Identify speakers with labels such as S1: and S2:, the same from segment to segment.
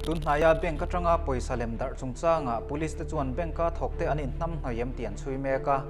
S1: Tunhnaia bank atanga pawisa lem darh chungchangah police te chuan bank a thawkte an inhnamhnawih em tih an chhui mek a.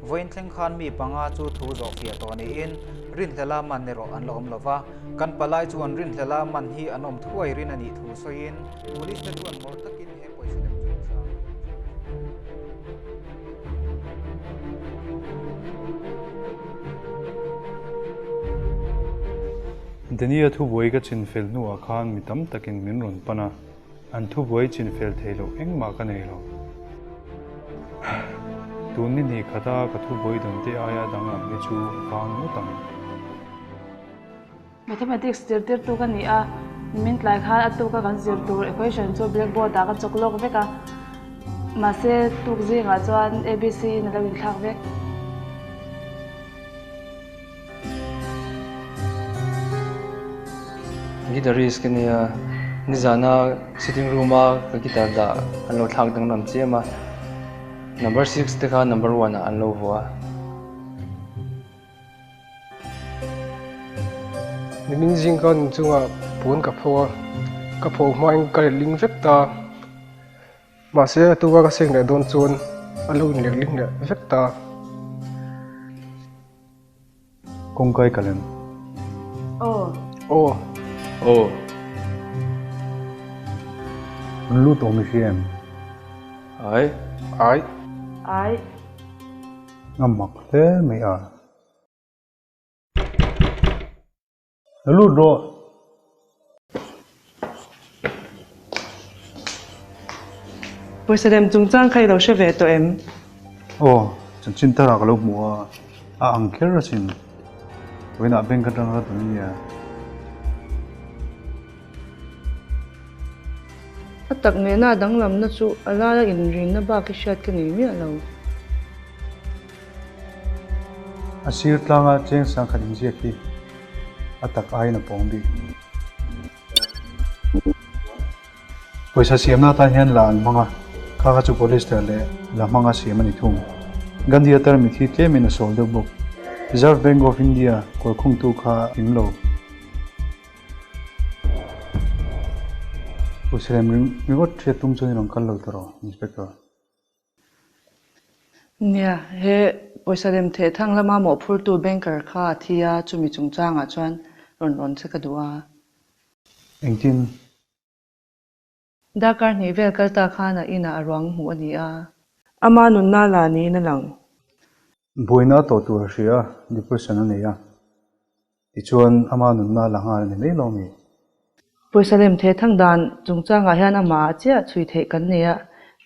S1: Vawiin thleng khan mi panga chu thu zawhfiah tawh niin rinhlela man erawh an la awm lo va. Kan palai chuan rinhlela man hi an awm thuai rin a nih thu sawiin police te chuan mawrh takin he pawisa lem chungchang hi an chhui thin.
S2: Dania thubuai ka chinfel hnuah khan mi tam takin min rawn pan a, an thubuai chinfel thei loh engmah ka nei lo. Tun ni hnih khata ka thubuai dawn te aia danglam hi chu vang ngawt ang.
S3: Mathematics zirtirtu ka ni a, min tlai khan a tuka kan zir tur equation chu blackboard ah ka chawk lawk vek a, mahse tuk zingah chuan abc in a lo inthlak vek.
S4: Guitarist ka nia, nizana sitting room a ka guitar dah an lo thlak danglam chiam a, number six te kha number one ah an lo vuah a.
S5: Nimin zing khan inchungah puan ka pho a, ka pho hmain ka let ling vek ta. Mahse a tuka ka seng leh dawn chuan a lo inlek ling leh vek ta.
S2: Kawngkai ka lem.
S3: Aw.
S5: Aw.
S4: Aw.
S2: An lut awm i hria em?
S4: Ai.
S5: Ai.
S3: Ai.
S2: A mak hle mai a. La lut rawh.
S6: Pawisa lem chungchang kha i lo hre ve tawh em?
S2: Aw, chanchin thar ah ka lo hmu a, a ang kher asin. Vawiinah bank atang ka tawn ania.
S6: A tak nena danglamna chu a laia inrinna bak i hriat ka nei miah lo.
S2: A sir tlanga cheng sangkhat inziak hi a tak aiin a pawng bik. Pawisa siamna atan hian la an hmang a, kha kha chu polyester leh la hmanga siam a ni thung. Gandhi-a tarmit hi tlemin a sawl deuh bawk. Reserve Bank of India kawrkhungtu kha a tling lo. Pawisa lem ringawt hriat tum chuan i rawn kal lo ta rawh, Inspector.
S6: Nia, he pawisa lem theh thang lama mawhphurtu banker kha a thi a, chumi chungchangah chuan rawn rawn che ka duh a.
S2: Engtin?
S6: Darkar hnih vel kal ta khan a inah a ruang hmuh a ni a. Ama nunna la niin a lang.
S2: Buaina a tawh tur a hria a, depression a nei a. Tichuan, ama nunna la nghal a ni mai lo mi?
S6: Pawisa lem theh thang dan chungchangah hian amah ah chiah chhui theih kan nei a,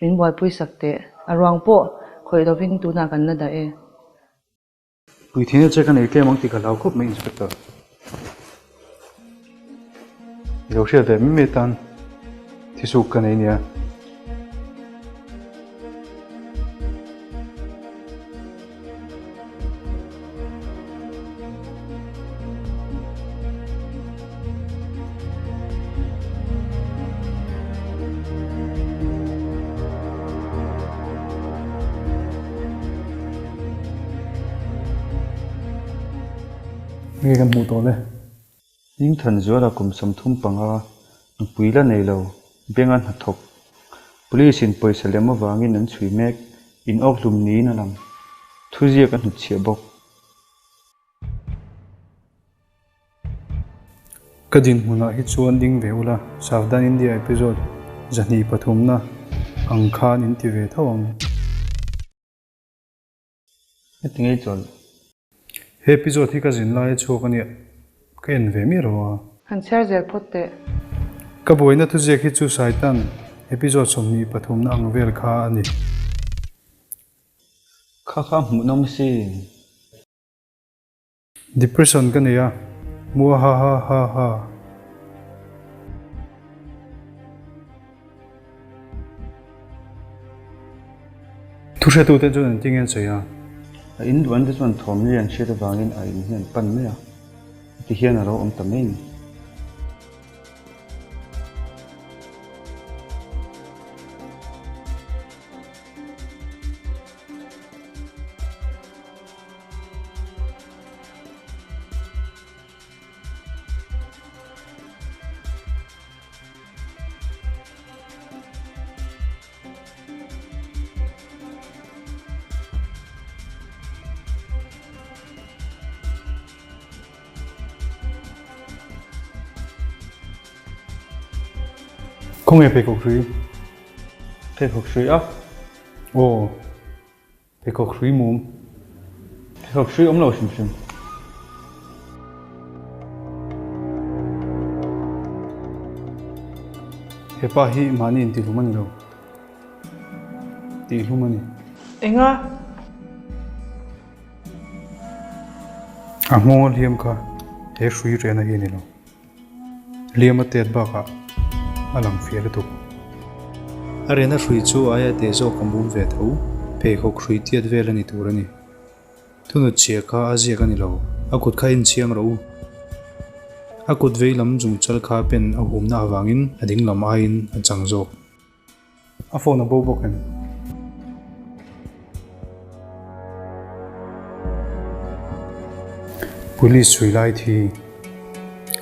S6: min buaipui sak teh. A ruang pawh khawih lovin tunah kan la dah e.
S2: Puithina che ka nei tlem ang tih ka hlau khawp mai Inspector. I lo hriat ve mai mai atan thisuk ka nei nia. Nge kan hmuh tawh le?
S4: Hmingthanzuala kum 35 nupui la nei lo, bank a hnathawk. Police in pawisa lem avangin an chhui mek, in awk hlum niin a lang. Thuziak a hnutchhiah bawk.
S2: Ka dinhmunah hi chuan ding ve ula, Savdhan India episode 203 na ang khan in ti ve tho ang.
S4: Heti ngei chuan.
S2: He episode hi ka zin lai a chhuak a nia, ka en ve miah lo a.
S6: Han chhiar zel phawt teh.
S2: Ka buaina thuziak hi chu Saitan episode 23 na ang vel kha a ni.
S4: Kha kha hmuhnawm sin.
S2: Depression ka nei a, muahahahaha. Thuhretute chuan an tinge an sawi a.
S4: A in duan te chuan thawm lian hriat avangin a in hi an pan mai a, ti hian a lo awm ta mai a ni.
S2: Khawnge pheikhawk hrui?
S4: Pheikhawk hrui a?
S2: Aw, pheikhawk hrui mum.
S4: Pheikhawk hrui awm lo hrim hrim.
S2: Hepa hi mahni intihlum a ni lo. Tihhlum a ni.
S6: Enga?
S2: A nghawng a hliam kha he hrui rehna hi a ni lo. Hliam a tet bakah a lang fiah lutuk. A rehna hrui chu aia teh zawk a mum ve tho. Pheikhawk hrui tiat vel a ni tur a ni. Thunut chhia kha a ziak a ni lo. A kut kha inchhiang rawh u. A kut vei lam zungchal kha pen a humna avangin a ding lam aiin a chang zawk. A phone a bo bawk em? Police chhui lai thi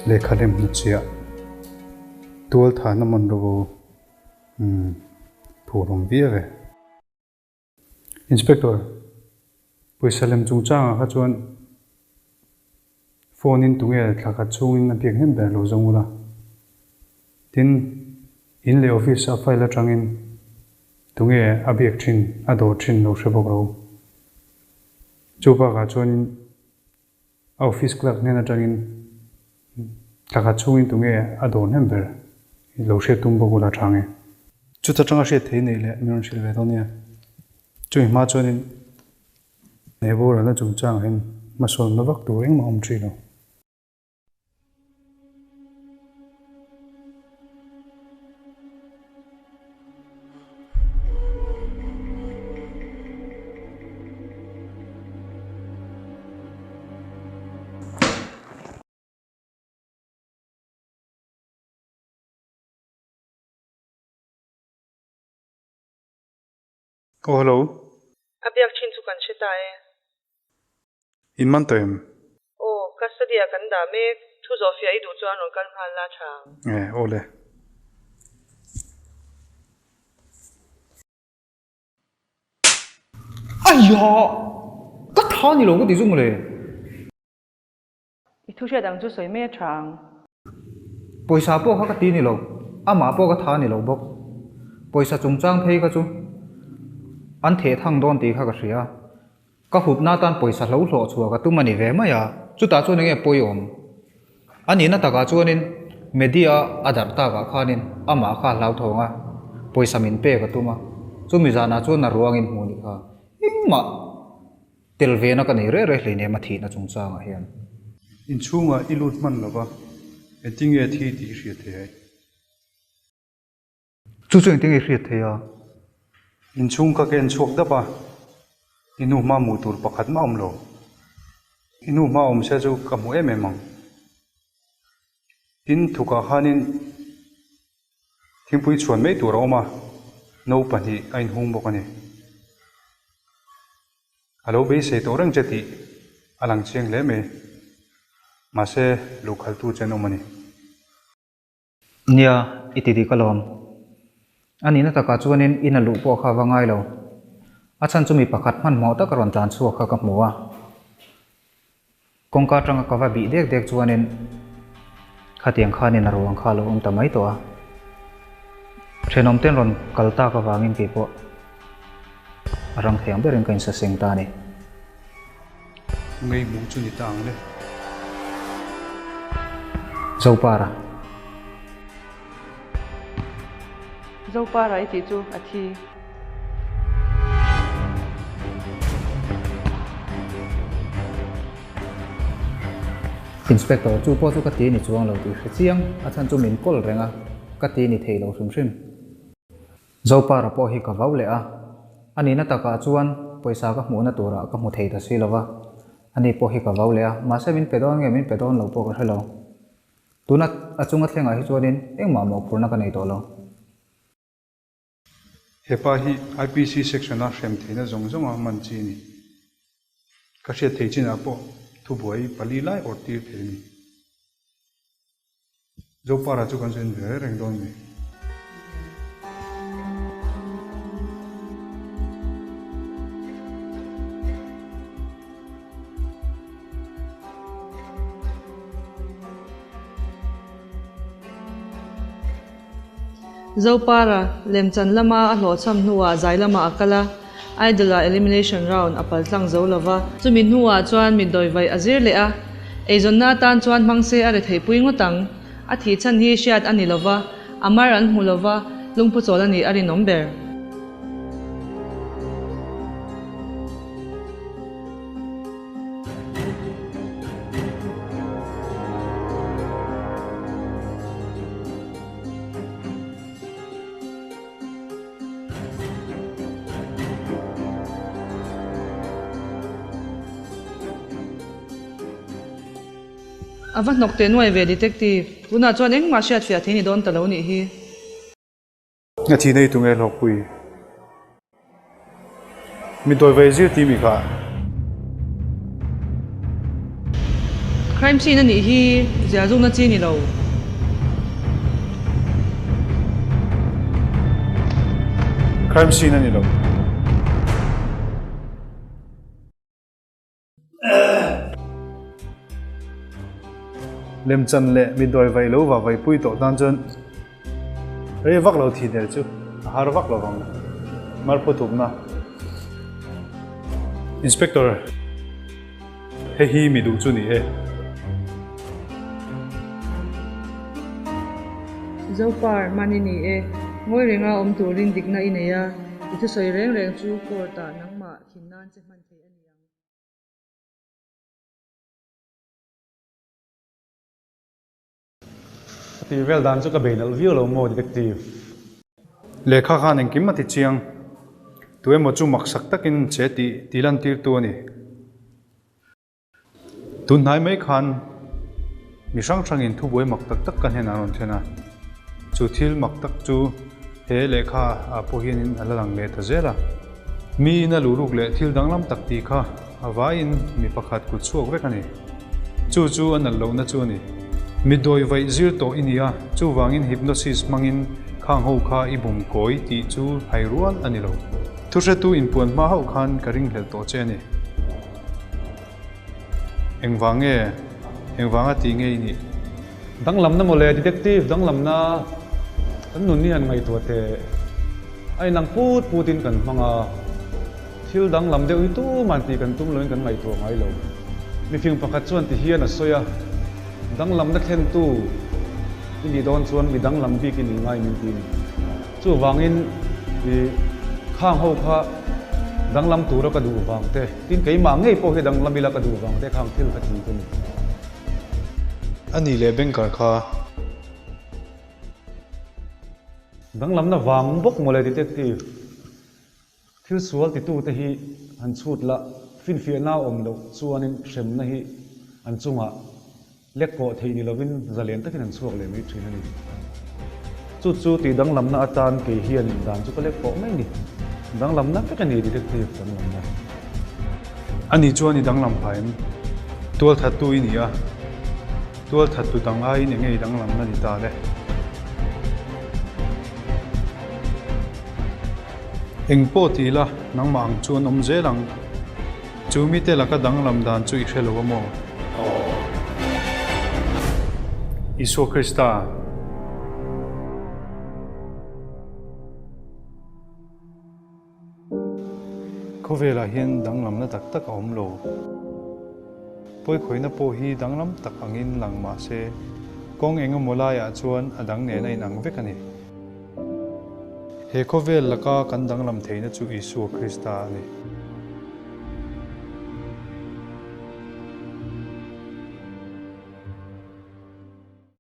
S2: lehkha lem hnu chiah tual thahna man rawh u. Umm phur awm viau e. Inspector, pawisa lem chungchangah kha chuan phone in tunge thla khat chhungin a biak hnem ber lo zawng ula. Tin, in leh office a file atangin tunge a biak thin, a dawr thin lo hre bawk lo. Chu bakah chuanin A office clerk hnen atangin thla khat chhungin tunge a dawr hnem ber i lo hriat tum bawk ula tha nge. Chuta tanga hriat thei nei leh min rawn hrilh ve dawn nia. Chumi hma chuanin he boralna chungchangah hian hmasawnna vak tur engmah a awm thin lo. Aw hello.
S6: A biak thin chu kan hre ta e.
S2: In man tawh em?
S6: Aw, custody ah kan dah mek. Thu zawh fiah i duh chuan rawn kal nghal la tha ang.
S2: E, aw le.
S1: Aiya! Ka tha ni lo ka ti chu mawle.
S6: I thu hriat ang chu sawi mai a tha ang.
S1: Pawisa pawh kha ka ti ni lo, amah pawh ka tha ni lo bawk. Pawisa chungchang phei kha chu an theh thang dawn tih kha ka hria. Ka hupna atan pawisa hlo hlawh chhuah ka tum a ni ve mai a, chutah chuan enge pawiawm? A nihna takah chuanin media a darh takah khanin amah kha a hlauthawng a, pawisa min pek a tum a, chumi zanah chuan a ruangin hmuh nih kha engmah Tel vena ka nei reh reh hleinem a thihna chungchangah hian.
S2: Inchhungah i lut hman lova, engtinge thi tih i hriat thei ai?
S1: Chu chu engtinge i hriat thei a?
S2: Inchhung ka ken chhuak dap a, i nu hma hmuh tur pakhat mah awm lo. I nu hma awm se chu ka hmu em em ang. Tin, thukah khanin Thingpui chhuan mai tur a awm a, no pahnih a inhung bawk a ni. A lo beisei tawh reng che tih a lang chiang hle mai. Mahse, luhkhaltu che an awm a ni.
S1: Nia, i ti dik alawm. A nihna takah chuanin in a luh pawh kha va ngai lo. A chhan chu mi pakhat hmanhmawh tak a rawn tlan chhuak kha ka hmu a. Kawngka atanga ka va bih dek dek chuanin khatiang khanin a ruang kha a lo awm ta mai tawh a. Thenawm ten rawn kal tak avangin kei pawh a rang thei ang berin ka insaseng ta a ni.
S2: Ngei hmuh chu ni ta ang le.
S1: Zopara.
S6: Zopara i tih chu a thi.
S1: Inspector chu pawh chu ka ti ni chuang lo tih hre chiang, a chhan chu min kawl reng a, ka ti ni thei lo hrim hrim. Zopara pawh hi ka vau leh a, a nihna takah chuan pawisa ka hmuhna turah ka hmu thei ta si lo va, ani pawh hi ka vau leh a, mahse min pe dawn nge min pe dawn lo pawh ka hre lo. Tuna a chunga thlengah hi chuanin engmah mawhphurhna ka nei tawh lo.
S2: Hepa hi IPC section-a hrem theihna zawng zawnga man chi a ni. Ka hriat thei chinah pawh thubuai pali lai awrh tir thei a ni. Zopara chu kan zin ve reng dawn mi.
S6: Zopara, lemchan lama a hlawhchham hnuah zai lamah a kal a, Idol-ah elimination round a paltlang zo lo va. Chumi hnuah chuan mitdawi vaih a zir leh a, eizawnna atan chuan hmang se a retheihpui ngawt ang. A thih chhan hi hriat a ni lo va, a mar an hmu lo va, lungphu chawl a nih a rinawm ber. A va hnawk teh nuai ve Detective, tunah chuan engmah hriat fiah thei ni dawn ta lo nih hi.
S2: A thi nei tunge hlawkpui? Mi dawi vei zir ti mi kha.
S6: Crime scene a nih hi zia zukna chi ni lo.
S2: Crime scene a ni lo. Lemchan leh mi dawi vaih lo va vaipui tawh tan chuan rei vak lo thi der chu a har vak lo vang. Marphu thupna. Inspector, hei hi mi duh chu ni e.
S6: Zopar, mahni ni e. Ngawi renga awm turin dikna i nei a, i thusawi reng reng chu court-ah nangmah thin nan che hman thei a ni ang.
S7: A tih vel dan chu ka bei nalh viau lo maw Detective?
S2: Lehkha khan engkim a ti chiang. Tu emaw chu maksak takin che tih ti lantirtu a ni. Tun hnai mai khan mi hrang hrangin thubuai mak tak tak ka hnenah an rawn then a. Chu thil mak tak chu he lehkha ah pawh hianin a la lang leh ta zel a. Mi ina luhruk leh thil danglam tak tih kha a vaiin mi pakhat kut chhuak vek a ni. Chu chu a nalh lohna chu a ni. Mi dawi vaih zir tawh i ni a, chuvangin hypnosis hmangin khang ho kha i bum kawi tih chu hai rual a ni lo. Thuhretu inpuan hma hauh khan ka ringhlelh tawh che a ni. Engvang nge? Engvanga tih nge i nih?
S7: Danglamna mawle, Detective, danglamna kan nun hi han ngaihtuah teh. A inang put putin kan hmang a, thil danglam deuh hi tuman tih kan tum loin kan ngaihtuah ngai lo. Mifing pakhat chuan ti hian a sawi a, danglamna thlentu i nih dawn chuan mi danglam bik i nih ngai min ti a ni. Chuvangin i khang ho kha danglam tura ka duh vang te, tin keimah ngei pawh hi danglam ila ka duh vang te khang thil ka ti ka ni.
S2: A nih leh banker kha.
S7: Danglamna vang bawk mawle detective. Thil sual titute hi han chhut la, finfiahna a awm loh chuanin hremna hi an chungah lek kawh theih ni lovin zalen takin an chhuak leh mai thin a ni. Chu chu tih danglamna atan kei hian dan chu ka lek kawh mai ni. Danglamna vek a ni detective danglamna.
S2: A ni chuan i danglam phah em? Tualthattu i ni a, tualthattu dang aiin enge i danglamna ni ta le? Eng pawh ti ila, nangmah ang chu an awm zel ang. Chu mite laka danglam dan chu i hre lo a maw? Isua Krista. Khawvelah hian danglamna tak tak a awm lo. Pawikhawihna pawh hi danglam tak angin lang mah se, kawng eng emaw laiah chuan a dang nen a inang vek a ni. He khawvel laka kan danglam theihna chu Isua Krista a ni.